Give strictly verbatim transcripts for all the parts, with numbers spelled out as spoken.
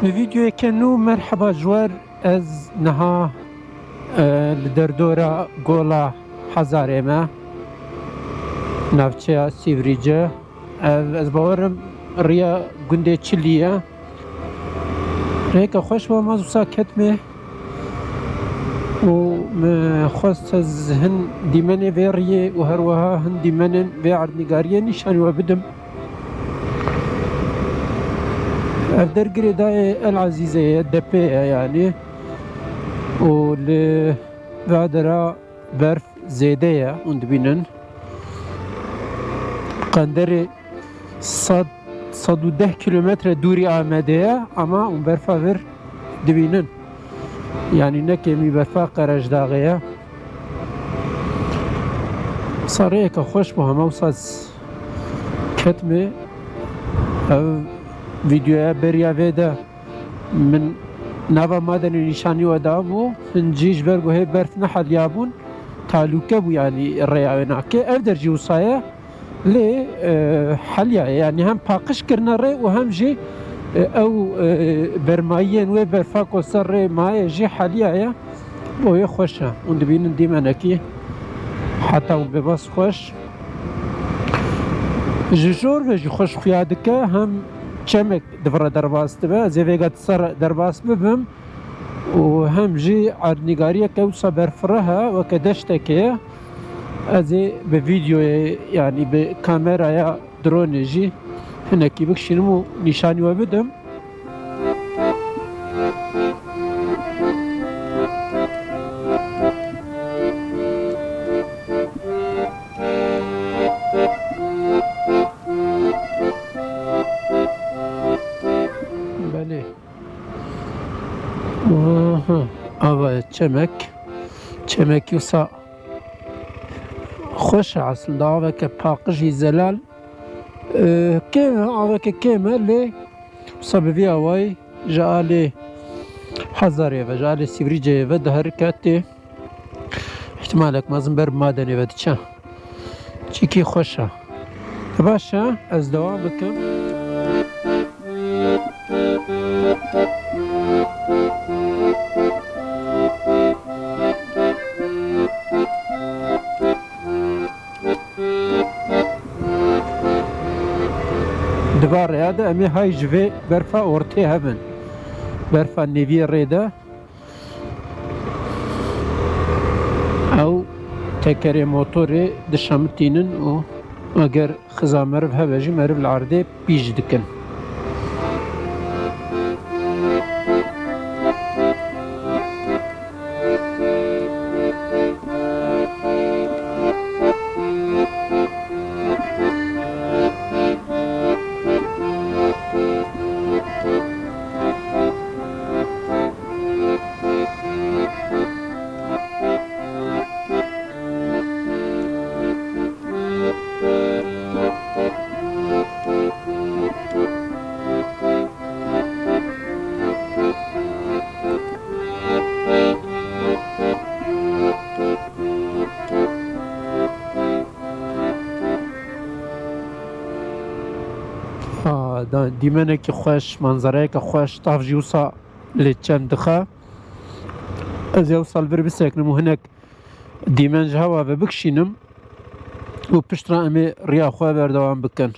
Bi vîdeoyeke nû merheba ji we re. Ez niha, e, li derdora Gola Hezarê me, navçeya Sîvrîce. Ev, ez bawerim riya gundê Çilî ye. Rêyeke xweş bû, ma wisa ketmê û min xwest ez hin dîmenê vê riyê û her wiha hin dîmenên vê erdnîgariyê nîşanî we bidim. Ev der girêdayê El Ezîzê ye, Depê ye yanî. Û li va dera berf zêde ye, hûn dibînin. Qenderê sed, sed û deh kîlometre dûrî Amedê ye, ama hûn berfa vir dibînin. Yanî ne kêmî berfa Qerejdaxê ye. Wisa rêyeke xweş bû, hema wisa ez ketmê. Ev vîdeoya beriya vê de min nava Madenê nîşanî we dabû. Hin cî ji ber ku hê berf neheliyabûn, talûke bû, yanî rêya wê nakê. Ev der jî wisa ye. Lê, e, heliyaye, yanî hem paqij kirine rê û hem jî, e, ew, e, bermayiyên wê berfa ku ser rê maye jî heliyaye. Bo wê xweş e. Hûn dibînin dîmenekî heta û bêbas xweş. Ji jor ve jî xweş xuya dike, hem çemek di vir re derbas dibe. Ez ê vêga di ser derbas bibim. Û hem jî erdnîgariyeke wisa berfireh e, weke deştekê ye. Ez ê bi vîdeoyê, yanî bi kameraya dronê jî hinekî bikişînim û nîşanî we bidim. Belê. Aha, ava ye çemek. Çemekî wisa xweş e aslında. Aveke paqijî zelal. Ee, kêm e, aveke kêm e, lê wisa bi vî awayî ji alê Hezarê ve, ji alê Sîvrîceyê ve diherike tê. Îhtimalek mezin ber bi Madenê ve diçe. Çikî xweş e. Baş e, ez dewam bikim. Di va rêya de em ê hay ji vê berfa ortê hebin. Berfa nêviyê rê de. Ew tekerê motorê dişemitînin û eger xiza meriv hebe jî meriv li erdê pîç dikin. Ha, da-, dîmenekî xweş, manzareyeke xweş, tav jî wisa lê çend dixe. Ez ê wisa li vir biseknim û hinek dîmen ji hewa ve bikişînim û piştre em ê riya xwe berdewam bikin.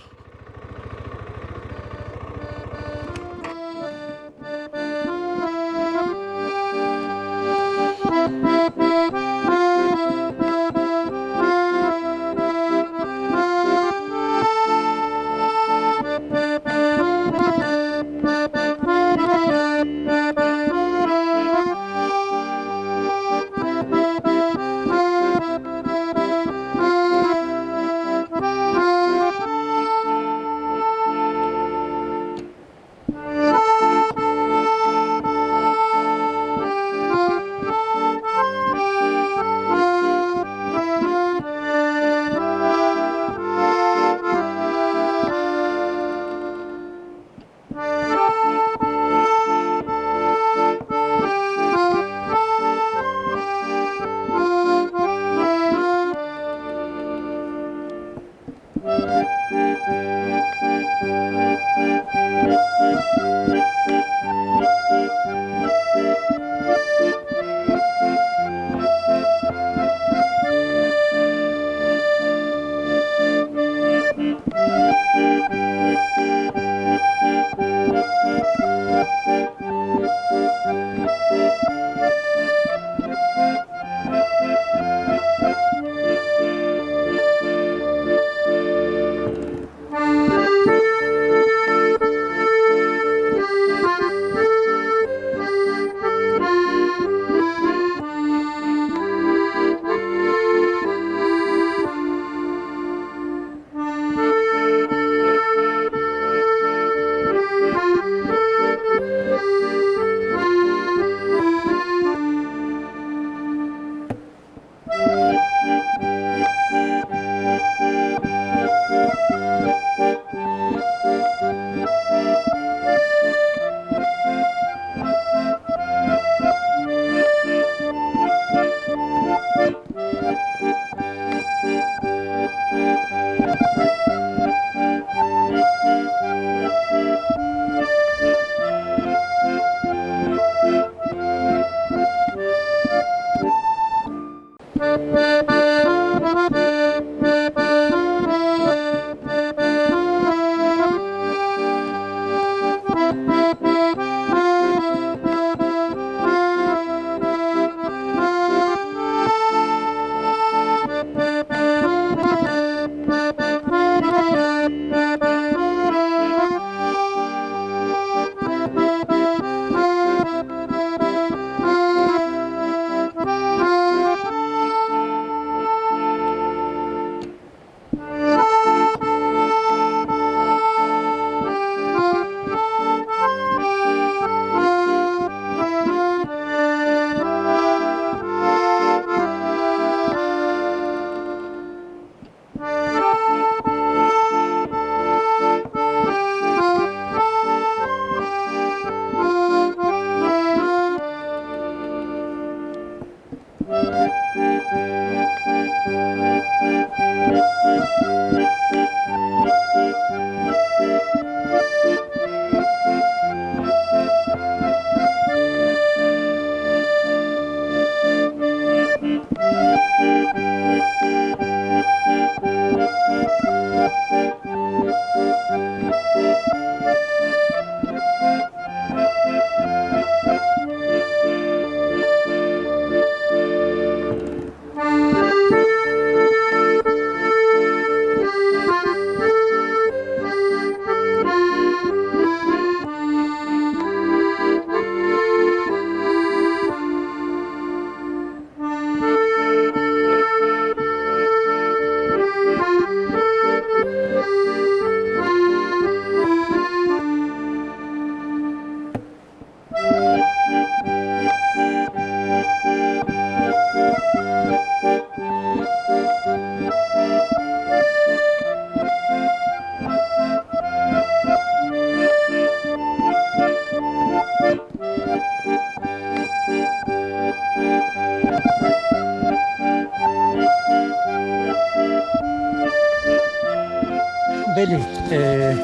Belê, e,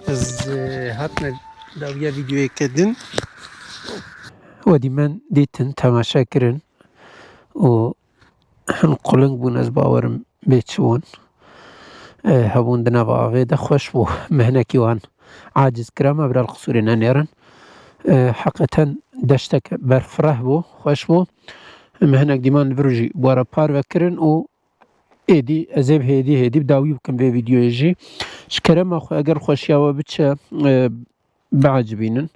ez, e, hatime dawiya vîdeoyeke din. Wedî men dîtin, temaşe kirin û hin quling bûn, ez bawerim bê çi bûn. E, hebûn di nava avê de xweş bû. Me hinekî wan aciz kira, me bira li qisûrê nenêrin. E, heqeten deştek berfireh bû, xweş bû. Me hinek dîman li vir jî bi we re parve kirin û êdî ez ê bi hêdî hêdî bi dawî bikim vê vîdeoyê jî. Ji kerema xwe eger xweşiya we biçe, e, biecibînin.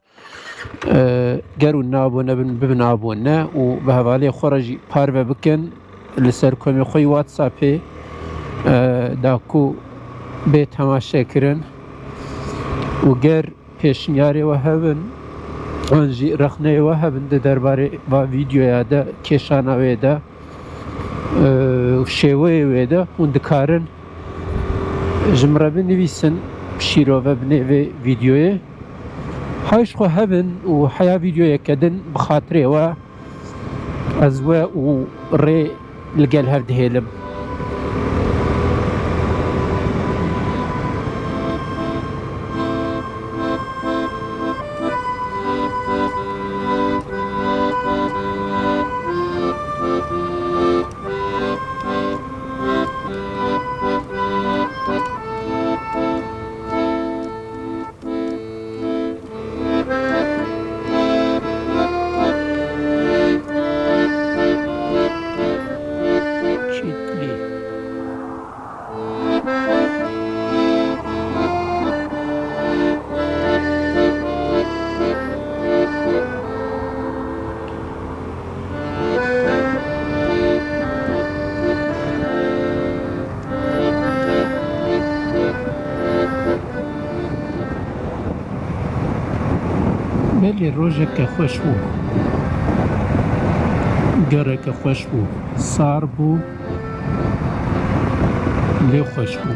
E, ger hûn ne abone bin, bibin abone û bi hevalê xwe re jî parve bikin li ser komê xwe yî WhatsAppê, e, da ku bê temaşekirin û ger pêşniyarê we hebin, an jî rexneyê we hebin di derbarê va vîdeoya de, kêşana wê de, e, û şêweyê wê de, hûn dikarin ji min re binivîsin, şîrove binê vê vîdeoyê. Hay ji xwe hebin û heya vîdeoyeke din bi xatirê we ez we û rê li gel hev dihêlim. Belê rojeke xweş bû. Gereke xweş bû. Sar bû. Lê xweş bû.